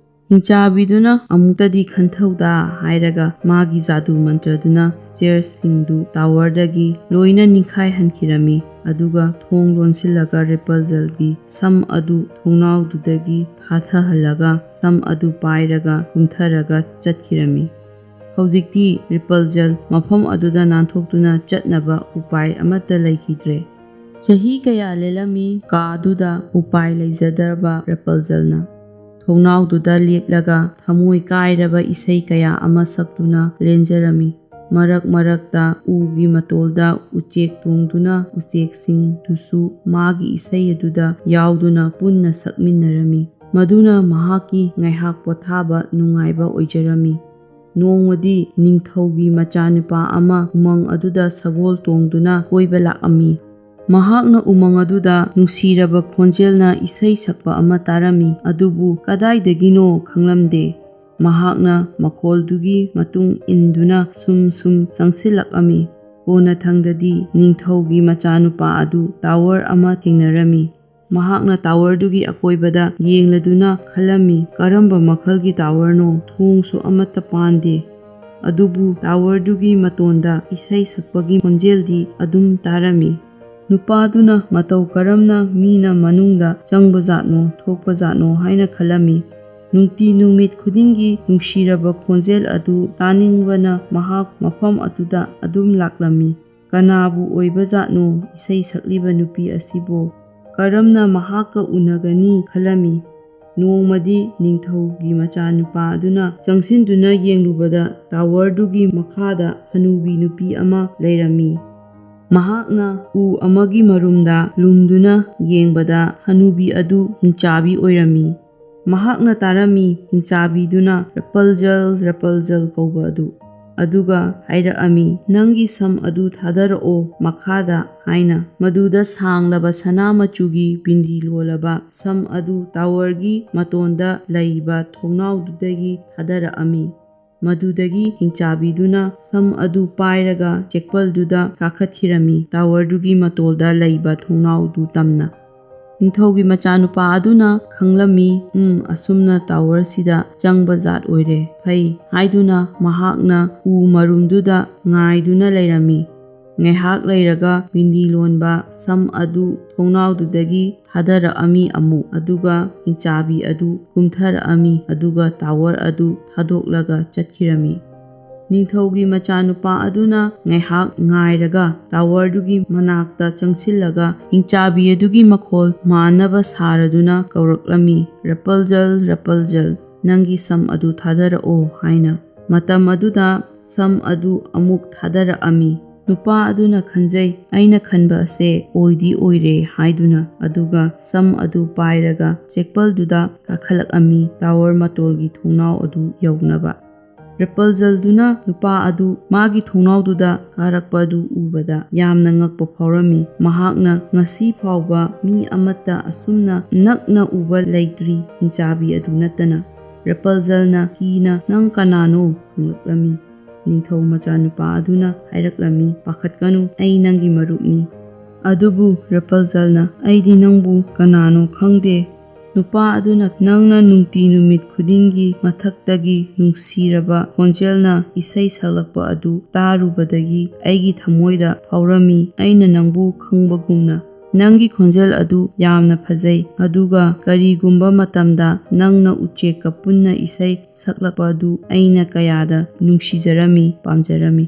ꯍꯤꯡꯆꯥꯕꯤꯗꯨꯅ ꯑꯃꯨꯛꯇꯗꯤ ꯈꯟꯊꯧꯗ ꯍꯥꯏꯔꯒ ꯃꯥꯒꯤ ꯖꯥꯗꯨ ꯃꯟꯇ꯭ꯔꯗꯨꯅ ꯁ꯭ꯇꯦꯌꯔꯁꯤꯡꯗꯨ ꯇꯥꯋꯔꯗꯒꯤ ꯂꯣꯏꯅ ꯅꯤꯡꯈꯥꯏꯍꯟꯈꯤꯔꯝꯃꯤ꯫ ꯑꯗꯨꯒ ꯊꯣꯡ ꯂꯣꯟꯁꯤꯜꯂꯒ ꯔꯦꯄꯜꯖꯦꯜꯒꯤ ꯁꯝ ꯑꯗꯨ ꯊꯣꯡꯅꯥꯎꯗꯨꯗꯒꯤ ꯊꯥꯊꯍꯜꯂꯒ ꯁꯝ ꯑꯗꯨ ꯄꯥꯏꯔꯒ ꯀꯨꯝꯊꯔꯒ ꯆꯠꯈꯤꯔꯝꯃꯤ꯫ ꯍꯧꯖꯤꯛꯇꯤ ꯔꯦꯄꯜꯖꯦꯜ ꯃꯐꯝ ꯑꯗꯨꯗ ꯅꯥꯟꯊꯣꯛꯇꯨꯅ ꯆꯠꯅꯕ ꯎꯄꯥꯏ ꯑꯃꯠꯇ ꯂꯩꯈꯤꯗ꯭ꯔꯦ꯫ ꯆꯍꯤ ꯀꯌꯥ ꯂꯦꯜꯂꯝꯃꯤ ꯀꯥꯗꯨꯗ ꯎꯄꯥꯏ ꯂꯩꯖꯗ꯭ꯔꯕ ꯔꯦꯄꯜꯖꯦꯜꯅ꯫ ꯊꯣꯡꯅꯥꯎꯗꯨꯗ ꯂꯦꯞꯂꯒ ꯊꯃꯣꯏ ꯀꯥꯏꯔꯕ ꯏꯁꯩ ꯀꯌꯥ ꯑꯃ ꯁꯛꯇꯨꯅ ꯂꯦꯟꯖꯔꯝꯃꯤ꯫ ꯃꯔꯛ ꯃꯔꯛꯇ ꯎꯒꯤ ꯃꯇꯣꯜꯗ ꯎꯆꯦꯛ ꯇꯣꯡꯗꯨꯅ ꯎꯆꯦꯛꯁꯤꯡꯗꯨꯁꯨ ꯃꯥꯒꯤ ꯏꯁꯩ ꯑꯗꯨꯗ ꯌꯥꯎꯗꯨꯅ ꯄꯨꯟꯅ ꯁꯛꯃꯤꯟꯅꯔꯝꯃꯤ꯫ ꯃꯗꯨꯅ ꯃꯍꯥꯛꯀꯤ ꯉꯥꯏꯍꯥꯛ ꯄꯣꯊꯥꯕ ꯅꯨꯡꯉꯥꯏꯕ ꯑꯣꯏꯖꯔꯝꯃꯤ꯫ ꯅꯣꯡꯃꯗꯤ ꯅꯤꯡꯊꯧꯒꯤ ꯃꯆꯥꯅꯨꯄꯥ ꯑꯃ ꯎꯃꯪ ꯑꯗꯨꯗ ꯁꯒꯣꯜ ꯇꯣꯡꯗꯨꯅ ꯀꯣꯏꯕ ꯂꯥꯛꯂꯝꯃꯤ꯫ ꯃꯍꯥꯛꯅ ꯎꯃꯪ ꯑꯗꯨꯗ ꯅꯨꯡꯁꯤꯔꯕ ꯈꯣꯟꯖꯦꯜꯅ ꯏꯁꯩ ꯁꯛꯄ ꯑꯃ ꯇꯥꯔꯝꯃꯤ, ꯑꯗꯨꯕꯨ ꯀꯗꯥꯏꯗꯒꯤꯅꯣ ꯈꯪꯂꯝꯗꯦ꯫ ꯃꯍꯥꯛꯅ ꯃꯈꯣꯜꯗꯨꯒꯤ ꯃꯇꯨꯡ ꯏꯟꯗꯨꯅ ꯁꯨꯝ ꯁꯨꯝ ꯆꯪꯁꯤꯜꯂꯛꯂꯝꯃꯤ꯫ ꯀꯣꯟꯅꯊꯪꯗꯗꯤ ꯅꯤꯡꯊꯧꯒꯤ ꯃꯆꯥꯅꯨꯄꯥ ꯑꯗꯨ ꯇꯥꯋꯔ ꯑꯃ ꯊꯦꯡꯅꯔꯝꯃꯤ꯫ ꯃꯍꯥꯛꯅ ꯇꯥꯋꯔꯗꯨꯒꯤ ꯑꯀꯣꯏꯕꯗ ꯌꯦꯡꯂꯗꯨꯅ ꯈꯜꯂꯝꯃꯤ, "ꯀꯔꯝꯕ ꯃꯈꯜꯒꯤ ꯇꯥꯋꯔꯅꯣ? ꯊꯣꯡꯁꯨ ꯑꯃꯠꯇ ꯄꯥꯟꯗꯦ꯫" ꯑꯗꯨꯕꯨ ꯇꯥꯋꯔꯗꯨꯒꯤ ꯃꯇꯣꯟꯗ ꯏꯁꯩ ꯁꯛꯄꯒꯤ ꯈꯣꯟꯖꯦꯜꯗꯤ ꯑꯗꯨꯝ ꯇꯥꯔꯝꯃꯤ꯫ ꯅꯨꯄꯥꯗꯨꯅ ꯃꯇꯧ ꯀꯔꯝꯅ ꯃꯤꯅ ꯃꯅꯨꯡꯗ ꯆꯪꯕꯖꯥꯠꯅꯣ, ꯊꯣꯛꯄꯖꯥꯠꯅꯣ ꯍꯥꯏꯅ ꯈꯜꯂꯝꯃꯤ꯫ ꯅꯨꯡꯇꯤ ꯅꯨꯃꯤꯠ ꯈꯨꯗꯤꯡꯒꯤ ꯅꯨꯡꯁꯤꯔꯕ ꯈꯣꯟꯖꯦꯜ ꯑꯗꯨ ꯇꯥꯅꯤꯡꯕꯅ ꯃꯍꯥꯛ ꯃꯐꯝ ꯑꯗꯨꯗ ꯑꯗꯨꯝ ꯂꯥꯛꯂꯝꯃꯤ꯫ ꯀꯅꯥꯕꯨ ꯑꯣꯏꯕꯖꯥꯠꯅꯣ ꯏꯁꯩ ꯁꯛꯂꯤꯕ ꯅꯨꯄꯤ ꯑꯁꯤꯕꯨ? ꯀꯔꯝꯅ ꯃꯍꯥꯛꯀ ꯎꯅꯒꯅꯤ ꯈꯜꯂꯝꯃꯤ꯫ ꯅꯣꯡꯃꯗꯤ ꯅꯤꯡꯊꯧꯒꯤ ꯃꯆꯥꯅꯨꯄꯥ ꯑꯗꯨꯅ ꯆꯪꯁꯤꯟꯗꯨꯅ ꯌꯦꯡꯂꯨꯕꯗ ꯇꯥꯋꯔꯗꯨꯒꯤ ꯃꯈꯥꯗ ꯍꯅꯨꯕꯤ ꯅꯨꯄꯤ ꯑꯃ ꯂꯩꯔꯝꯃꯤ꯫ ꯃꯍꯥꯛꯅ ꯎ ꯑꯃꯒꯤ ꯃꯔꯨꯝꯗ ꯂꯨꯝꯗꯨꯅ ꯌꯦꯡꯕꯗ ꯍꯅꯨꯕꯤ ꯑꯗꯨ ꯍꯤꯡꯆꯥꯕꯤ ꯑꯣꯏꯔꯝꯃꯤ꯫ ꯃꯍꯥꯛꯅ ꯇꯥꯔꯝꯃꯤ, ꯍꯤꯡꯆꯥꯕꯤꯗꯨꯅ "ꯔꯦꯄꯜꯖꯜ, ꯔꯦꯄꯜꯖꯜ" ꯀꯧꯕ ꯑꯗꯨ꯫ ꯑꯗꯨꯒ ꯍꯥꯏꯔꯛꯑꯝꯃꯤ, "ꯅꯪꯒꯤ ꯁꯝ ꯑꯗꯨ ꯊꯥꯗꯔꯛꯑꯣ ꯃꯈꯥꯗ" ꯍꯥꯏꯅ꯫ ꯃꯗꯨꯗ ꯁꯥꯡꯂꯕ ꯁꯅꯥ ꯃꯆꯨꯒꯤ ꯕꯤꯟꯗꯤ ꯂꯣꯜꯂꯕ ꯁꯝ ꯑꯗꯨ ꯇꯥꯋꯔꯒꯤ ꯃꯇꯣꯟꯗ ꯂꯩꯕ ꯊꯣꯡꯅꯥꯎꯗꯨꯗꯒꯤ ꯊꯥꯗꯔꯛꯑꯝꯃꯤ꯫ ꯃꯗꯨꯗꯒꯤ ꯍꯤꯡꯆꯥꯕꯤꯗꯨꯅ ꯁꯝ ꯑꯗꯨ ꯄꯥꯏꯔꯒ ꯆꯦꯛꯄꯜꯗꯨꯗ ꯀꯥꯈꯠꯈꯤꯔꯝꯃꯤ, ꯇꯥꯋꯔꯗꯨꯒꯤ ꯃꯇꯣꯜꯗ ꯂꯩꯕ ꯊꯣꯡꯅꯥꯎꯗꯨ ꯇꯝꯅ꯫ ꯅꯤꯡꯊꯧꯒꯤ ꯃꯆꯥꯅꯨꯄꯥ ꯑꯗꯨꯅ ꯈꯪꯂꯝꯃꯤ, "ꯎꯝ, ꯑꯁꯨꯝꯅ ꯇꯥꯋꯔꯁꯤꯗ ꯆꯪꯕ ꯖꯥꯠ ꯑꯣꯏꯔꯦ, ꯐꯩ" ꯍꯥꯏꯗꯨꯅ ꯃꯍꯥꯛꯅ ꯎ ꯃꯔꯨꯝꯗꯨꯗ ꯉꯥꯏꯗꯨꯅ ꯂꯩꯔꯝꯃꯤ꯫ ꯉꯥꯏꯍꯥꯛ ꯂꯩꯔꯒ ꯕꯤꯟꯗꯤ ꯂꯣꯟꯕ ꯁꯝ ꯑꯗꯨ ꯊꯣꯡꯅꯥꯎꯗꯨꯗꯒꯤ ꯊꯥꯗꯔꯛꯑꯝꯃꯤ ꯑꯃꯨꯛ, ꯑꯗꯨꯒ ꯍꯤꯡꯆꯥꯕꯤ ꯑꯗꯨ ꯀꯨꯝꯊꯔꯛꯑꯝꯃꯤ, ꯑꯗꯨꯒ ꯇꯥꯋꯔ ꯑꯗꯨ ꯊꯥꯗꯣꯛꯂꯒ ꯆꯠꯈꯤꯔꯝꯃꯤ꯫ ꯅꯤꯡꯊꯧꯒꯤ ꯃꯆꯥꯅꯨꯄꯥ ꯑꯗꯨꯅ ꯉꯥꯏꯍꯥꯛ ꯉꯥꯏꯔꯒ ꯇꯥꯋꯔꯗꯨꯒꯤ ꯃꯅꯥꯛꯇ ꯆꯪꯁꯤꯜꯂꯒ ꯍꯤꯡꯆꯥꯕꯤ ꯑꯗꯨꯒꯤ ꯃꯈꯣꯜ ꯃꯥꯟꯅꯕ ꯁꯥꯔꯗꯨꯅ ꯀꯧꯔꯛꯂꯝꯃꯤ, "ꯔꯦꯄꯜꯖꯜ, ꯔꯦꯄꯜꯖꯜ, ꯅꯪꯒꯤ ꯁꯝ ꯑꯗꯨ ꯊꯥꯗꯔꯛꯑꯣ" ꯍꯥꯏꯅ꯫ ꯃꯇꯝ ꯑꯗꯨꯗ ꯁꯝ ꯑꯗꯨ ꯑꯃꯨꯛ ꯊꯥꯗꯔꯛꯑꯝꯃꯤ꯫ ꯅꯨꯄꯥ ꯑꯗꯨꯅ ꯈꯟꯖꯩ, "ꯑꯩꯅ ꯈꯟꯕ ꯑꯁꯦ ꯑꯣꯏꯗꯤ ꯑꯣꯏꯔꯦ" ꯍꯥꯏꯗꯨꯅ, ꯑꯗꯨꯒ ꯁꯝ ꯑꯗꯨ ꯄꯥꯏꯔꯒ ꯆꯦꯛꯄꯜꯗꯨꯗ ꯀꯥꯈꯠꯂꯛꯑꯝꯃꯤ, ꯇꯥꯋꯔ ꯃꯇꯣꯜꯒꯤ ꯊꯣꯡꯅꯥꯎ ꯑꯗꯨ ꯌꯧꯅꯕ꯫ ꯔꯦꯄꯜꯖꯜꯗꯨꯅ ꯅꯨꯄꯥ ꯑꯗꯨ ꯃꯥꯒꯤ ꯊꯣꯡꯅꯥꯎꯗꯨꯗ ꯀꯥꯔꯛꯄ ꯑꯗꯨ ꯎꯕꯗ ꯌꯥꯝꯅ ꯉꯛꯄ ꯐꯥꯎꯔꯝꯃꯤ꯫ ꯃꯍꯥꯛꯅ ꯉꯁꯤ ꯐꯥꯎꯕ ꯃꯤ ꯑꯃꯠꯇ ꯑꯁꯨꯝꯅ ꯅꯛꯅ ꯎꯕ ꯂꯩꯇ꯭ꯔꯤ, ꯍꯤꯡꯆꯥꯕꯤ ꯑꯗꯨ ꯅꯠꯇꯅ꯫ ꯔꯦꯄꯜꯖꯜꯅ ꯀꯤꯅ, "ꯅꯪ ꯀꯅꯥꯅꯣ?" ꯍꯪꯂꯛꯂꯝꯃꯤ꯫ ꯅꯤꯡꯊꯧ ꯃꯆꯥꯅꯨꯄꯥ ꯑꯗꯨꯅ ꯍꯥꯏꯔꯛꯂꯝꯃꯤ, "ꯄꯥꯈꯠꯀꯅꯨ, ꯑꯩ ꯅꯪꯒꯤ ꯃꯔꯨꯞꯅꯤ꯫ ꯑꯗꯨꯕꯨ ꯔꯦꯄꯜꯖꯜꯅ, ꯑꯩꯗꯤ ꯅꯪꯕꯨ ꯀꯅꯥꯅꯣ ꯈꯪꯗꯦ"꯫ ꯅꯨꯄꯥ ꯑꯗꯨꯅ, "ꯅꯪꯅ ꯅꯨꯡꯇꯤ ꯅꯨꯃꯤꯠ ꯈꯨꯗꯤꯡꯒꯤ ꯃꯊꯛꯇꯒꯤ ꯅꯨꯡꯁꯤꯔꯕ ꯈꯣꯟꯖꯦꯜꯅ ꯏꯁꯩ ꯁꯛꯂꯛꯄ ꯑꯗꯨ ꯇꯥꯔꯨꯕꯗꯒꯤ ꯑꯩꯒꯤ ꯊꯃꯣꯏꯗ ꯐꯥꯎꯔꯝꯃꯤ, ꯑꯩꯅ ꯅꯪꯕꯨ ꯈꯪꯕꯒꯨꯝꯅ꯫ ꯅꯪꯒꯤ ꯈꯣꯟꯖꯦꯜ ꯑꯗꯨ ꯌꯥꯝꯅ ꯐꯖꯩ, ꯑꯗꯨꯒ ꯀꯔꯤꯒꯨꯝꯕ ꯃꯇꯝꯗ ꯅꯪꯅ ꯎꯆꯦꯛꯀ ꯄꯨꯟꯅ ꯏꯁꯩ ꯁꯛꯂꯛꯄ ꯑꯗꯨ ꯑꯩꯅ ꯀꯌꯥꯗ ꯅꯨꯡꯁꯤꯖꯔꯝꯃꯤ, ꯄꯥꯝꯖꯔꯝꯃꯤ"꯫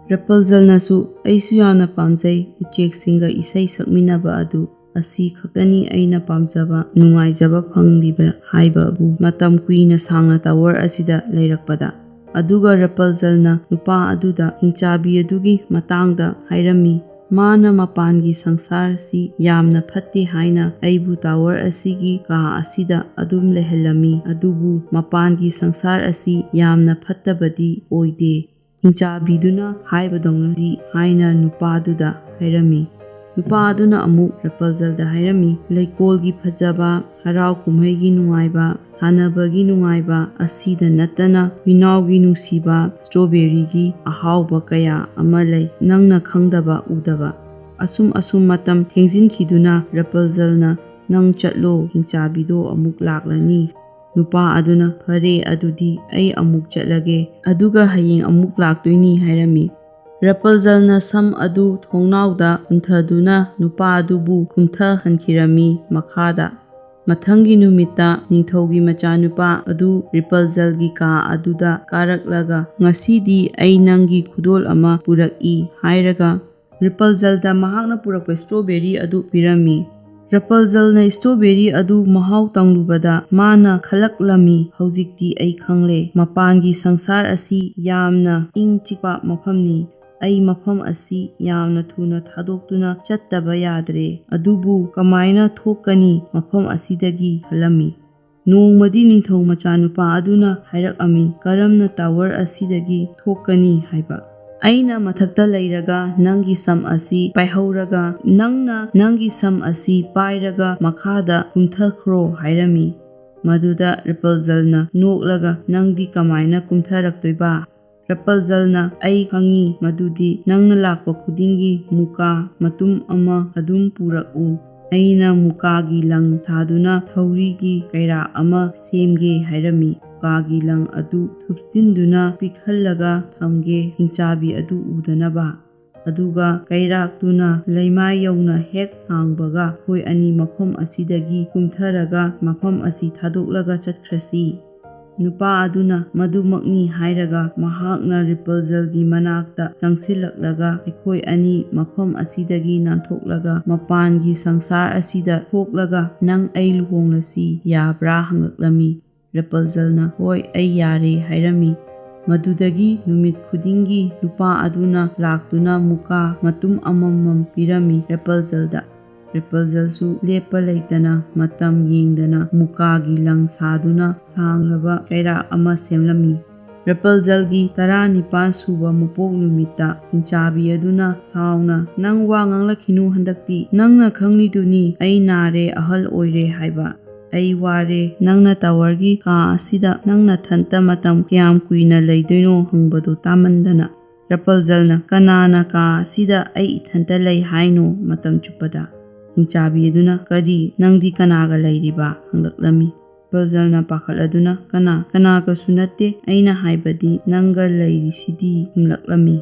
ꯔꯦꯄꯜꯖꯜꯅꯁꯨ, "ꯑꯩꯁꯨ ꯌꯥꯝꯅ ꯄꯥꯝꯖꯩ ꯎꯆꯦꯛꯁꯤꯡꯒ ꯏꯁꯩ ꯁꯛꯃꯤꯟꯅꯕ ꯑꯗꯨ꯫ ꯑꯁꯤ ꯈꯛꯇꯅꯤ ꯑꯩꯅ ꯄꯥꯝꯖꯕ, ꯅꯨꯡꯉꯥꯏꯖꯕ ꯐꯪꯂꯤꯕ ꯍꯥꯏꯕꯕꯨ ꯃꯇꯝ ꯀꯨꯏꯅ ꯁꯥꯡꯅ ꯇꯥꯋꯔ ꯑꯁꯤꯗ ꯂꯩꯔꯛꯄꯗ"꯫ ꯑꯗꯨꯒ ꯔꯦꯄꯜꯖꯜꯅ ꯅꯨꯄꯥ ꯑꯗꯨꯗ ꯍꯤꯡꯆꯥꯕꯤ ꯑꯗꯨꯒꯤ ꯃꯇꯥꯡꯗ ꯍꯥꯏꯔꯝꯃꯤ꯫ ꯃꯥꯅ ꯃꯄꯥꯟꯒꯤ ꯁꯪꯁꯥꯔꯁꯤ ꯌꯥꯝꯅ ꯐꯠꯇꯦ ꯍꯥꯏꯅ ꯑꯩꯕꯨ ꯇꯥꯋꯔ ꯑꯁꯤꯒꯤ ꯀꯥ ꯑꯁꯤꯗ ꯑꯗꯨꯝ ꯂꯩꯍꯜꯂꯝꯃꯤ, ꯑꯗꯨꯕꯨ ꯃꯄꯥꯟꯒꯤ ꯁꯪꯁꯥꯔ ꯑꯁꯤ ꯌꯥꯝꯅ ꯐꯠꯇꯕꯗꯤ ꯑꯣꯏꯗꯦ꯫ ꯍꯤꯡꯆꯥꯕꯤꯗꯨꯅ ꯍꯥꯏꯕꯗꯧꯅꯗꯤ ꯍꯥꯏꯅ ꯅꯨꯄꯥꯗꯨꯗ ꯍꯥꯏꯔꯝꯃꯤ꯫ ꯅꯨꯄꯥ ꯑꯗꯨꯅ ꯑꯃꯨꯛ ꯔꯄꯜꯖꯜꯗ ꯍꯥꯏꯔꯝꯃꯤ, "ꯂꯩꯀꯣꯜꯒꯤ ꯐꯖꯕ, ꯍꯔꯥꯎ ꯀꯨꯝꯍꯩꯒꯤ ꯅꯨꯡꯉꯥꯏꯕ, ꯁꯥꯟꯅꯕꯒꯤ ꯅꯨꯡꯉꯥꯏꯕ ꯑꯁꯤꯗ ꯅꯠꯇꯅ ꯍꯨꯏꯅꯥꯎꯒꯤ ꯅꯨꯡꯁꯤꯕ ꯁ꯭ꯇ꯭ꯔꯣꯕꯦꯔꯤꯒꯤ ꯑꯍꯥꯎꯕ ꯀꯌꯥ ꯑꯃ ꯂꯩ, ꯅꯪꯅ ꯈꯪꯗꯕ ꯎꯗꯕ꯫ ꯑꯁꯨꯝ ꯑꯁꯨꯝ ꯃꯇꯝ ꯊꯦꯡꯖꯤꯟꯈꯤꯗꯨꯅ ꯔꯄꯜꯖꯜꯅ, 'ꯅꯪ ꯆꯠꯂꯣ, ꯍꯤꯡꯆꯥꯕꯤꯗꯣ ꯑꯃꯨꯛ ꯂꯥꯛꯂꯅꯤ.' ꯅꯨꯄꯥ ꯑꯗꯨꯅ, "ꯐꯔꯦ, ꯑꯗꯨꯗꯤ ꯑꯩ ꯑꯃꯨꯛ ꯆꯠꯂꯒꯦ, ꯑꯗꯨꯒ ꯍꯌꯦꯡ ꯑꯃꯨꯛ ꯂꯥꯛꯇꯣꯏꯅꯤ" ꯍꯥꯏꯔꯝꯃꯤ꯫ ꯔꯄꯜꯖꯜꯅ ꯁꯝ ꯑꯗꯨ ꯊꯣꯡꯅꯥꯎꯗ ꯍꯨꯟꯊꯗꯨꯅ ꯅꯨꯄꯥ ꯑꯗꯨꯕꯨ ꯀꯨꯝꯊꯍꯟꯈꯤꯔꯝꯃꯤ ꯃꯈꯥꯗ꯫ ꯃꯊꯪꯒꯤ ꯅꯨꯃꯤꯠꯇ ꯅꯤꯡꯊꯧꯒꯤ ꯃꯆꯥꯅꯨꯄꯥ ꯑꯗꯨ ꯔꯤꯄꯜꯖꯜꯒꯤ ꯀꯥ ꯑꯗꯨꯗ ꯀꯥꯔꯛꯂꯒ, "ꯉꯁꯤꯗꯤ ꯑꯩ ꯅꯪꯒꯤ ꯈꯨꯗꯣꯜ ꯑꯃ ꯄꯨꯔꯛꯏ" ꯍꯥꯏꯔꯒ, ꯔꯤꯄꯜꯖꯜꯗ ꯃꯍꯥꯛꯅ ꯄꯨꯔꯛꯄ ꯁ꯭ꯇ꯭ꯔꯣꯕꯦꯔꯤ ꯑꯗꯨ ꯄꯤꯔꯝꯃꯤ꯫ ꯔꯤꯄꯜꯖꯜꯅ ꯁ꯭ꯇ꯭ꯔꯣꯕꯦꯔꯤ ꯑꯗꯨ ꯃꯍꯥꯎ ꯇꯪꯂꯨꯕꯗ ꯃꯥꯅ ꯈꯜꯂꯛꯂꯝꯃꯤ, "ꯍꯧꯖꯤꯛꯇꯤ ꯑꯩ ꯈꯪꯂꯦ, ꯃꯄꯥꯟꯒꯤ ꯁꯪꯁꯥꯔ ꯑꯁꯤ ꯌꯥꯝꯅ ꯏꯪ ꯆꯤꯛꯄ ꯃꯐꯝꯅꯤ꯫ ꯑꯩ ꯃꯐꯝ ꯑꯁꯤ ꯌꯥꯝꯅ ꯊꯨꯅ ꯊꯥꯗꯣꯛꯇꯨꯅ ꯆꯠꯇꯕ ꯌꯥꯗ꯭ꯔꯦ꯫ ꯑꯗꯨꯕꯨ ꯀꯃꯥꯏꯅ ꯊꯣꯛꯀꯅꯤ ꯃꯐꯝ ꯑꯁꯤꯗꯒꯤ?" ꯈꯜꯂꯝꯃꯤ꯫ ꯅꯣꯡꯃꯗꯤ ꯅꯤꯡꯊꯧ ꯃꯆꯥꯅꯨꯄꯥ ꯑꯗꯨꯅ ꯍꯥꯏꯔꯛꯑꯝꯃꯤ, "ꯀꯔꯝꯅ ꯇꯥꯋꯔ ꯑꯁꯤꯗꯒꯤ ꯊꯣꯛꯀꯅꯤ ꯍꯥꯏꯕ? ꯑꯩꯅ ꯃꯊꯛꯇ ꯂꯩꯔꯒ ꯅꯪꯒꯤ ꯁꯝ ꯑꯁꯤ ꯄꯥꯏꯍꯧꯔꯒ, ꯅꯪꯅ ꯅꯪꯒꯤ ꯁꯝ ꯑꯁꯤ ꯄꯥꯏꯔꯒ ꯃꯈꯥꯗ ꯀꯨꯝꯊꯈ꯭ꯔꯣ" ꯍꯥꯏꯔꯝꯃꯤ꯫ ꯃꯗꯨꯗ ꯔꯤꯄꯜꯖꯜꯅ ꯅꯣꯛꯂꯒ, "ꯅꯪꯗꯤ ꯀꯃꯥꯏꯅ ꯀꯨꯝꯊꯔꯛꯇꯣꯏꯕ?" ꯔꯤꯄꯜꯖꯜꯅ, "ꯑꯩ ꯈꯪꯉꯤ, ꯃꯗꯨꯗꯤ ꯅꯪꯅ ꯂꯥꯛꯄ ꯈꯨꯗꯤꯡꯒꯤ ꯃꯨꯀꯥ ꯃꯇꯨꯝ ꯑꯃ ꯑꯗꯨꯝ ꯄꯨꯔꯛꯎ꯫ ꯑꯩꯅ ꯃꯨꯀꯥꯒꯤ ꯂꯪ ꯊꯥꯗꯨꯅ ꯊꯧꯔꯤꯒꯤ ꯀꯩꯔꯥꯛ ꯑꯃ ꯁꯦꯝꯒꯦ" ꯍꯥꯏꯔꯝꯃꯤ꯫ ꯃꯨꯀꯥꯒꯤ ꯂꯪ ꯑꯗꯨ ꯊꯨꯞꯆꯤꯟꯗꯨꯅ ꯄꯤꯛꯍꯜꯂꯒ ꯊꯝꯒꯦ, ꯍꯤꯡꯆꯥꯕꯤ ꯑꯗꯨ ꯎꯗꯅꯕ꯫ ꯑꯗꯨꯒ ꯀꯩꯔꯥꯛꯇꯨꯅ ꯂꯩꯃꯥꯏ ꯌꯧꯅ ꯍꯦꯛ ꯁꯥꯡꯕꯒ, ꯑꯩꯈꯣꯏ ꯑꯅꯤ ꯃꯐꯝ ꯑꯁꯤꯗꯒꯤ ꯀꯨꯝꯊꯔꯒ ꯃꯐꯝ ꯑꯁꯤ ꯊꯥꯗꯣꯛꯂꯒ ꯆꯠꯈ꯭ꯔꯁꯤ꯫ ꯅꯨꯄꯥ ꯑꯗꯨꯅ ꯃꯗꯨꯃꯛꯅꯤ ꯍꯥꯏꯔꯒ, ꯃꯍꯥꯛꯅ ꯔꯤꯄꯜꯖꯜꯒꯤ ꯃꯅꯥꯛꯇ ꯆꯪꯁꯤꯜꯂꯛꯂꯒ, "ꯑꯩꯈꯣꯏ ꯑꯅꯤ ꯃꯐꯝ ꯑꯁꯤꯗꯒꯤ ꯅꯥꯟꯊꯣꯛꯂꯒ ꯃꯄꯥꯟꯒꯤ ꯁꯪꯁꯥꯔ ꯑꯁꯤꯗ ꯊꯣꯛꯂꯒ ꯅꯪ ꯑꯩ ꯂꯨꯍꯣꯡꯂꯁꯤ ꯌꯥꯕ꯭ꯔꯥ?" ꯍꯪꯂꯛꯂꯝꯃꯤ꯫ ꯔꯤꯄꯜꯖꯜꯅ, "ꯍꯣꯏ, ꯑꯩ ꯌꯥꯔꯦ" ꯍꯥꯏꯔꯝꯃꯤ꯫ ꯃꯗꯨꯗꯒꯤ ꯅꯨꯃꯤꯠ ꯈꯨꯗꯤꯡꯒꯤ ꯅꯨꯄꯥ ꯑꯗꯨꯅ ꯂꯥꯛꯇꯨꯅ ꯃꯨꯀꯥ ꯃꯇꯨꯝ ꯑꯃꯃꯝ ꯄꯤꯔꯝꯃꯤ ꯔꯦꯄꯜꯖꯜꯗ꯫ ꯔꯦꯄꯜꯖꯜꯁꯨ ꯂꯦꯞꯄ ꯂꯩꯇꯅ ꯃꯇꯝ ꯌꯦꯡꯗꯅ ꯃꯨꯀꯥꯒꯤ ꯂꯪ ꯁꯥꯗꯨꯅ ꯁꯥꯡꯂꯕ ꯀꯩꯔꯥꯛ ꯑꯃ ꯁꯦꯝꯂꯝꯃꯤ꯫ ꯔꯦꯄꯜꯖꯜꯒꯤ ꯇꯔꯥꯅꯤꯄꯥꯜ ꯁꯨꯕ ꯃꯄꯣꯛ ꯅꯨꯃꯤꯠꯇ ꯍꯤꯡꯆꯥꯕꯤ ꯑꯗꯨꯅ ꯁꯥꯎꯅ, "ꯅꯪ ꯋꯥ ꯉꯥꯡꯂꯛꯈꯤꯅꯨ ꯍꯟꯗꯛꯇꯤ꯫ ꯅꯪꯅ ꯈꯪꯂꯤꯗꯨꯅꯤ ꯑꯩ ꯅꯥꯔꯦ, ꯑꯍꯜ ꯑꯣꯏꯔꯦ ꯍꯥꯏꯕ꯫ ꯑꯩ ꯋꯥꯔꯦ꯫ ꯅꯪꯅ ꯇꯥꯋꯔꯒꯤ ꯀꯥ ꯑꯁꯤꯗ ꯅꯪ ꯅꯊꯟꯇ ꯃꯇꯝ ꯀꯌꯥꯝ ꯀꯨꯏꯅ ꯂꯩꯗꯣꯏꯅꯣ ꯍꯪꯕꯗꯨ ꯇꯥꯃꯟꯗꯅ꯫" ꯔꯦꯄꯜꯖꯜꯅ, "ꯀꯅꯥꯅ ꯀꯥ ꯑꯁꯤꯗ ꯑꯩ ꯏꯊꯟꯇ ꯂꯩ ꯍꯥꯏꯅꯣ ꯃꯇꯝ ꯆꯨꯞꯄꯗ?" ꯍꯤꯡꯆꯥꯕꯤ ꯑꯗꯨꯅ, "ꯀꯔꯤ? ꯅꯪꯗꯤ ꯀꯅꯥꯒ ꯂꯩꯔꯤꯕ?" ꯍꯪꯂꯛꯂꯝꯃꯤ꯫ ꯔꯦꯄꯜꯖꯜꯅ ꯄꯥꯈꯠꯂꯗꯨꯅ, "ꯀꯅꯥ? ꯀꯅꯥꯒꯁꯨ ꯅꯠꯇꯦ꯫ ꯑꯩꯅ ꯍꯥꯏꯕꯗꯤ ꯅꯪꯒ ꯂꯩꯔꯤꯁꯤꯗꯤ?" ꯈꯨꯝꯂꯛꯂꯝꯃꯤ꯫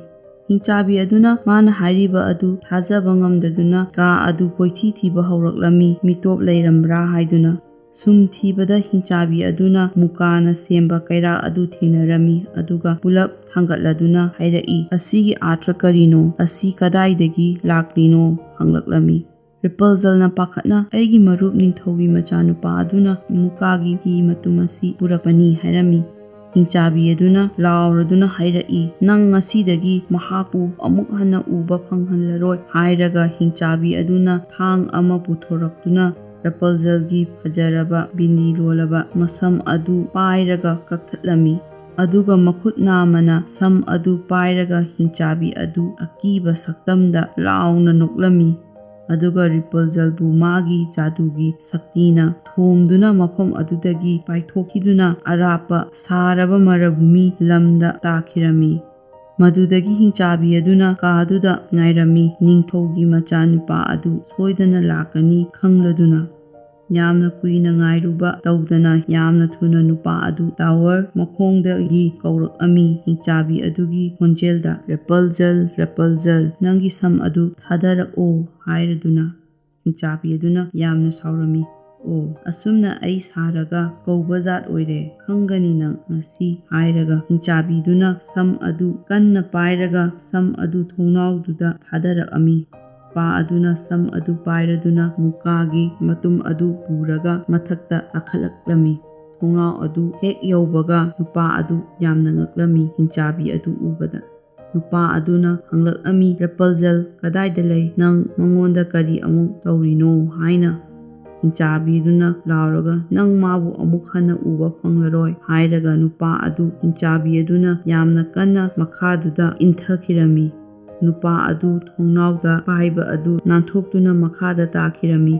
ꯍꯤꯡꯆꯥꯕꯤ ꯑꯗꯨꯅ ꯃꯥꯅ ꯍꯥꯏꯔꯤꯕ ꯑꯗꯨ ꯊꯥꯖꯕ ꯉꯝꯗꯗꯨꯅ ꯀꯥ ꯑꯗꯨ ꯀꯣꯏꯊꯤ ꯊꯤꯕ ꯍꯧꯔꯛꯂꯝꯃꯤ, ꯃꯤꯇꯣꯞ ꯂꯩꯔꯝꯕ꯭ꯔꯥ ꯍꯥꯏꯗꯨꯅ꯫ ꯁꯨꯝ ꯊꯤꯕꯗ ꯍꯤꯡꯆꯥꯕꯤ ꯑꯗꯨꯅ ꯃꯨꯀꯥꯅ ꯁꯦꯝꯕ ꯀꯩꯔꯥꯛ ꯑꯗꯨ ꯊꯦꯡꯅꯔꯝꯃꯤ, ꯑꯗꯨꯒ ꯄꯨꯂꯞ ꯊꯥꯡꯒꯠꯂꯗꯨꯅ ꯍꯥꯏꯔꯛꯏ, "ꯑꯁꯤꯒꯤ ꯑꯥꯔꯊ ꯀꯔꯤꯅꯣ? ꯑꯁꯤ ꯀꯗꯥꯏꯗꯒꯤ ꯂꯥꯛꯂꯤꯅꯣ?" ꯍꯪꯂꯛꯂꯝꯃꯤ꯫ ꯔꯦꯄꯜꯖꯜꯅ ꯄꯥꯈꯠꯅ, "ꯑꯩꯒꯤ ꯃꯔꯨꯞ ꯅꯤꯡꯊꯧꯒꯤ ꯃꯆꯥꯅꯨꯄꯥ ꯑꯗꯨꯅ ꯃꯨꯀꯥꯒꯤ ꯐꯤ ꯃꯇꯨꯝ ꯑꯁꯤ ꯄꯨꯔꯛꯄꯅꯤ" ꯍꯥꯏꯔꯝꯃꯤ꯫ ꯍꯤꯡꯆꯥꯕꯤ ꯑꯗꯨꯅ ꯂꯥꯎꯔꯗꯨꯅ ꯍꯥꯏꯔꯛꯏ, "ꯅꯪ ꯉꯁꯤꯗꯒꯤ ꯃꯍꯥꯛꯄꯨ ꯑꯃꯨꯛ ꯍꯟꯅ ꯎꯕ ꯐꯪꯍꯜꯂꯔꯣꯏ" ꯍꯥꯏꯔꯒ ꯍꯤꯡꯆꯥꯕꯤ ꯑꯗꯨꯅ ꯊꯥꯡ ꯑꯃ ꯄꯨꯊꯣꯔꯛꯇꯨꯅ ꯔꯦꯄꯜꯖꯜꯒꯤ ꯐꯖꯔꯕ ꯕꯤꯟꯗꯤ ꯂꯣꯜꯂꯕ ꯃꯁꯝ ꯑꯗꯨ ꯄꯥꯏꯔꯒ ꯀꯛꯊꯠꯂꯝꯃꯤ꯫ ꯑꯗꯨꯒ ꯃꯈꯨꯠ ꯅꯥꯝꯃꯅ ꯁꯝ ꯑꯗꯨ ꯄꯥꯏꯔꯒ ꯍꯤꯡꯆꯥꯕꯤ ꯑꯗꯨ ꯑꯀꯤꯕ ꯁꯛꯇꯝꯗ ꯂꯥꯎꯅ ꯅꯣꯛꯂꯝꯃꯤ꯫ ꯑꯗꯨꯒ ꯔꯦꯄꯜꯖꯜꯕꯨ ꯃꯥꯒꯤ ꯖꯥꯗꯨꯒꯤ ꯁꯛꯇꯤꯅ ꯊꯣꯝꯗꯨꯅ ꯃꯐꯝ ꯑꯗꯨꯗꯒꯤ ꯄꯥꯏꯊꯣꯛꯈꯤꯗꯨꯅ ꯑꯔꯥꯞꯄ ꯁꯥꯔꯕ ꯃꯔꯚꯨꯃꯤ ꯂꯝꯗ ꯇꯥꯈꯤꯔꯝꯃꯤ꯫ ꯃꯗꯨꯗꯒꯤ ꯍꯤꯡꯆꯥꯕꯤ ꯑꯗꯨꯅ ꯀꯥꯗꯨꯗ ꯉꯥꯏꯔꯝꯃꯤ ꯅꯤꯡꯊꯧꯒꯤ ꯃꯆꯥꯅꯨꯄꯥ ꯑꯗꯨ ꯁꯣꯏꯗꯅ ꯂꯥꯛꯀꯅꯤ ꯈꯪꯂꯗꯨꯅ꯫ ꯌꯥꯝꯅ ꯀꯨꯏꯅ ꯉꯥꯏꯔꯨꯕ ꯇꯧꯗꯅ ꯌꯥꯝꯅ ꯊꯨꯅ ꯅꯨꯄꯥ ꯑꯗꯨ ꯇꯥꯋꯔ ꯃꯈꯣꯡꯗꯒꯤ ꯀꯧꯔꯛꯑꯝꯃꯤ ꯍꯤꯡꯆꯥꯕꯤ ꯑꯗꯨꯒꯤ ꯈꯣꯟꯖꯦꯜꯗ, "ꯔꯦꯄꯜꯖꯜ, ꯔꯦꯄꯜꯖꯜ, ꯅꯪꯒꯤ ꯁꯝ ꯑꯗꯨ ꯊꯥꯗꯔꯛꯑꯣ" ꯍꯥꯏꯔꯗꯨꯅ꯫ ꯍꯤꯡꯆꯥꯕꯤ ꯑꯗꯨꯅ ꯌꯥꯝꯅ ꯁꯥꯎꯔꯝꯃꯤ꯫ "ꯑꯣ, ꯑꯁꯨꯝꯅ ꯑꯩ ꯁꯥꯔꯒ ꯀꯧꯕ ꯖꯥꯠ ꯑꯣꯏꯔꯦ, ꯈꯪꯒꯅꯤ ꯅꯪ ꯉꯁꯤ" ꯍꯥꯏꯔꯒ ꯍꯤꯡꯆꯥꯕꯤꯗꯨꯅ ꯁꯝ ꯑꯗꯨ ꯀꯟꯅ ꯄꯥꯏꯔꯒ ꯁꯝ ꯑꯗꯨ ꯊꯣꯡꯅꯥꯎꯗꯨꯗ ꯊꯥꯗꯔꯛꯑꯝꯃꯤ꯫ ꯅꯨꯄꯥ ꯑꯗꯨꯅ ꯁꯝ ꯑꯗꯨ ꯄꯥꯏꯔꯗꯨꯅ ꯃꯨꯀꯥꯒꯤ ꯃꯇꯨꯝ ꯑꯗꯨ ꯄꯨꯔꯒ ꯃꯊꯛꯇ ꯀꯥꯈꯠꯂꯛꯂꯝꯃꯤ꯫ ꯊꯣꯡꯅꯥꯎ ꯑꯗꯨ ꯍꯦꯛ ꯌꯧꯕꯒ ꯅꯨꯄꯥ ꯑꯗꯨ ꯌꯥꯝꯅ ꯉꯛꯂꯝꯃꯤ꯫ ꯍꯤꯡꯆꯥꯕꯤ ꯑꯗꯨ ꯎꯕꯗ ꯅꯨꯄꯥ ꯑꯗꯨꯅ ꯍꯪꯂꯛꯂꯝꯃꯤ, "ꯔꯦꯄꯜꯖꯦꯜ ꯀꯗꯥꯏꯗ ꯂꯩ? ꯅꯪ ꯃꯉꯣꯟꯗ ꯀꯔꯤ ꯑꯃꯨꯛ ꯇꯧꯔꯤꯅꯣ?" ꯍꯥꯏꯅ꯫ ꯍꯤꯡꯆꯥꯕꯤꯗꯨꯅ ꯂꯥꯎꯔꯒ, "ꯅꯪ ꯃꯥꯕꯨ ꯑꯃꯨꯛ ꯍꯟꯅ ꯎꯕ ꯐꯪꯂꯔꯣꯏ" ꯍꯥꯏꯔꯒ ꯅꯨꯄꯥ ꯑꯗꯨ ꯍꯤꯡꯆꯥꯕꯤ ꯑꯗꯨꯅ ꯌꯥꯝꯅ ꯀꯟꯅ ꯃꯈꯥꯗꯨꯗ ꯏꯟꯊꯈꯤꯔꯝꯃꯤ꯫ ꯅꯨꯄꯥ ꯑꯗꯨ ꯊꯣꯡꯅꯥꯎꯗ ꯄꯥꯏꯕ ꯑꯗꯨ ꯅꯥꯟꯊꯣꯛꯇꯨꯅ ꯃꯈꯥꯗ ꯇꯥꯈꯤꯔꯝꯃꯤ꯫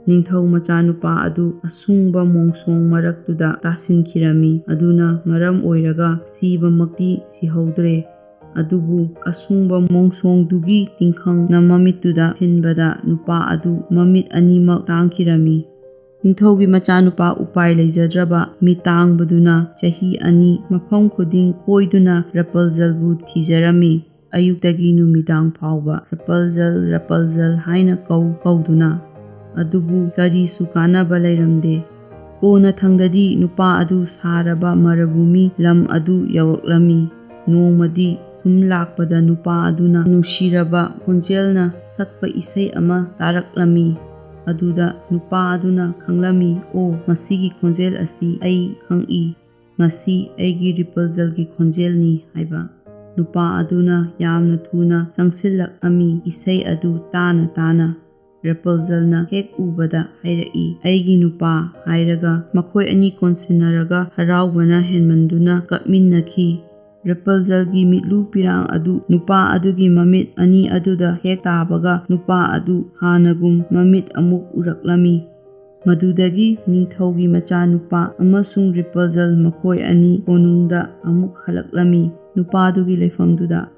ꯅꯤꯡꯊꯧ ꯃꯆꯥꯅꯨꯄꯥ ꯑꯗꯨ ꯑꯁꯨꯡꯕ ꯃꯣꯡꯁꯣꯡ ꯃꯔꯛꯇꯨꯗ ꯇꯥꯁꯤꯟꯈꯤꯔꯝꯃꯤ꯫ ꯑꯗꯨꯅ ꯃꯔꯝ ꯑꯣꯏꯔꯒ ꯁꯤꯕꯃꯛꯇꯤ ꯁꯤꯍꯧꯗ꯭ꯔꯦ꯫ ꯑꯗꯨꯕꯨ ꯑꯁꯨꯡꯕ ꯃꯣꯡꯁꯣꯡꯗꯨꯒꯤ ꯇꯤꯡꯈꯪꯅ ꯃꯃꯤꯠꯇꯨꯗ ꯊꯤꯟꯕꯗ ꯅꯨꯄꯥ ꯑꯗꯨ ꯃꯃꯤꯠ ꯑꯅꯤꯃꯛ ꯇꯥꯡꯈꯤꯔꯝꯃꯤ꯫ ꯅꯤꯡꯊꯧꯒꯤ ꯃꯆꯥꯅꯨꯄꯥ ꯎꯄꯥꯏ ꯂꯩꯖꯗ꯭ꯔꯕ ꯃꯤꯠ ꯇꯥꯡꯕꯗꯨꯅ ꯆꯍꯤ ꯑꯅꯤ ꯃꯐꯝ ꯈꯨꯗꯤꯡ ꯀꯣꯏꯗꯨꯅ ꯔꯦꯄꯜꯖꯦꯜꯕꯨ ꯊꯤꯖꯔꯝꯃꯤ꯫ ꯑꯌꯨꯛꯇꯒꯤ ꯅꯨꯃꯤꯗꯥꯡ ꯐꯥꯎꯕ "ꯔꯦꯄꯜꯖꯦꯜ, ꯔꯦꯄꯜꯖꯦꯜ" ꯍꯥꯏꯅ ꯀꯧ ꯀꯧꯗꯨꯅ꯫ ꯑꯗꯨꯕꯨ ꯀꯔꯤꯁꯨ ꯀꯥꯟꯅꯕ ꯂꯩꯔꯝꯗꯦ꯫ ꯀꯣꯟꯅ ꯊꯪꯗꯗꯤ ꯅꯨꯄꯥ ꯑꯗꯨ ꯁꯥꯔꯕ ꯃꯔꯚꯨꯃꯤ ꯂꯝ ꯑꯗꯨ ꯌꯧꯔꯛꯂꯝꯃꯤ꯫ ꯅꯣꯡꯃꯗꯤ ꯁꯨꯝ ꯂꯥꯛꯄꯗ ꯅꯨꯄꯥ ꯑꯗꯨꯅ ꯅꯨꯡꯁꯤꯔꯕ ꯈꯣꯟꯖꯦꯜꯅ ꯁꯛꯄ ꯏꯁꯩ ꯑꯃ ꯇꯥꯔꯛꯂꯝꯃꯤ꯫ ꯑꯗꯨꯗ ꯅꯨꯄꯥ ꯑꯗꯨꯅ ꯈꯪꯂꯝꯃꯤ, "ꯑꯣ, ꯃꯁꯤꯒꯤ ꯈꯣꯟꯖꯦꯜ ꯑꯁꯤ ꯑꯩ ꯈꯪꯏ꯫ ꯃꯁꯤ ꯑꯩꯒꯤ ꯔꯦꯄꯜꯖꯦꯜꯒꯤ ꯈꯣꯟꯖꯦꯜꯅꯤ" ꯍꯥꯏꯕ꯫ ꯅꯨꯄꯥ ꯑꯗꯨꯅ ꯌꯥꯝꯅ ꯊꯨꯅ ꯆꯪꯁꯤꯜꯂꯛꯂꯝꯃꯤ, ꯏꯁꯩ ꯑꯗꯨ ꯇꯥꯅ ꯇꯥꯅ꯫ ꯔꯦꯄꯜꯖꯦꯜꯅ ꯍꯦꯛ ꯎꯕꯗ ꯍꯥꯏꯔꯛꯏ, "ꯑꯩꯒꯤ ꯅꯨꯄꯥ" ꯍꯥꯏꯔꯒ ꯃꯈꯣꯏ ꯑꯅꯤ ꯀꯣꯟꯁꯤꯟꯅꯔꯒ ꯍꯔꯥꯎꯕꯅ ꯍꯦꯟꯃꯟꯗꯨꯅ ꯀꯞꯃꯤꯟꯅꯈꯤ꯫ ꯔꯦꯄꯜꯖꯦꯜꯒꯤ ꯃꯤꯠꯂꯨ ꯄꯤꯔꯥꯡ ꯑꯗꯨ ꯅꯨꯄꯥ ꯑꯗꯨꯒꯤ ꯃꯃꯤꯠ ꯑꯅꯤ ꯑꯗꯨꯗ ꯍꯦꯛ ꯇꯥꯕꯒ ꯅꯨꯄꯥ ꯑꯗꯨ ꯍꯥꯟꯅꯒꯨꯝ ꯃꯃꯤꯠ ꯑꯃꯨꯛ ꯎꯔꯛꯂꯝꯃꯤ꯫ ꯃꯗꯨꯗꯒꯤ ꯅꯤꯡꯊꯧꯒꯤ ꯃꯆꯥꯅꯨꯄꯥ ꯑꯃꯁꯨꯡ ꯔꯦꯄꯜꯖꯦꯜ ꯃꯈꯣꯏ ꯑꯅꯤ ꯀꯣꯅꯨꯡꯗ ꯑꯃꯨꯛ ꯍꯜꯂꯛꯂꯝꯃꯤ꯫ ꯅꯨꯄꯥꯗꯨꯒꯤ ꯂꯩꯐꯝꯗꯨꯗ꯫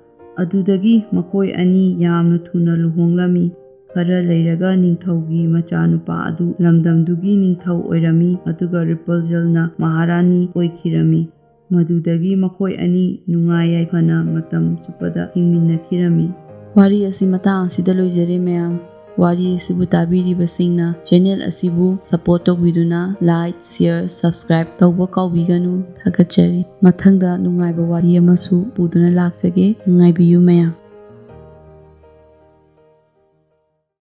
ꯑꯗꯨꯗꯒꯤ ꯃꯈꯣꯏ ꯑꯅꯤ ꯌꯥꯝꯅ ꯊꯨꯅ ꯂꯨꯍꯣꯡꯂꯝꯃꯤ꯫ ꯈꯔ ꯂꯩꯔꯒ ꯅꯤꯡꯊꯧꯒꯤ ꯃꯆꯥꯅꯨꯄꯥ ꯑꯗꯨ ꯂꯝꯗꯝꯗꯨꯒꯤ ꯅꯤꯡꯊꯧ ꯑꯣꯏꯔꯝꯃꯤ, ꯑꯗꯨꯒ ꯔꯦꯄꯜꯖꯦꯜꯅ ꯃꯍꯥꯔꯥꯅꯤ ꯑꯣꯏꯈꯤꯔꯝꯃꯤ꯫ ꯃꯗꯨꯗꯒꯤ ꯃꯈꯣꯏ ꯑꯅꯤ ꯅꯨꯡꯉꯥꯏ ꯌꯥꯏꯐꯅ ꯃꯇꯝ ꯆꯨꯞꯄꯗ ꯍꯤꯡꯃꯤꯟꯅꯈꯤꯔꯝꯃꯤ꯫ ꯋꯥꯔꯤ ꯑꯁꯤ ꯃꯇꯥꯡ ꯑꯁꯤꯗ ꯂꯣꯏꯖꯔꯦ ꯃꯌꯥꯝ꯫ ꯋꯥꯔꯤ ꯑꯁꯤꯕꯨ ꯇꯥꯕꯤꯔꯤꯕꯁꯤꯡꯅ ꯆꯦꯅꯦꯜ ꯑꯁꯤꯕꯨ ꯁꯄꯣꯔꯠ ꯇꯧꯕꯤꯗꯨꯅ like, share, subscribe ꯇꯧꯕ ꯀꯥꯎꯕꯤꯒꯅꯨ꯫ ꯊꯥꯒꯠꯆꯔꯤ꯫ ꯃꯊꯪꯗ ꯅꯨꯡꯉꯥꯏꯕ ꯋꯥꯔꯤ ꯑꯃꯁꯨ ꯄꯨꯗꯨꯅ ꯂꯥꯛꯆꯒꯦ꯫ ꯉꯥꯏꯕꯤꯌꯨ ꯃꯌꯥꯝ꯫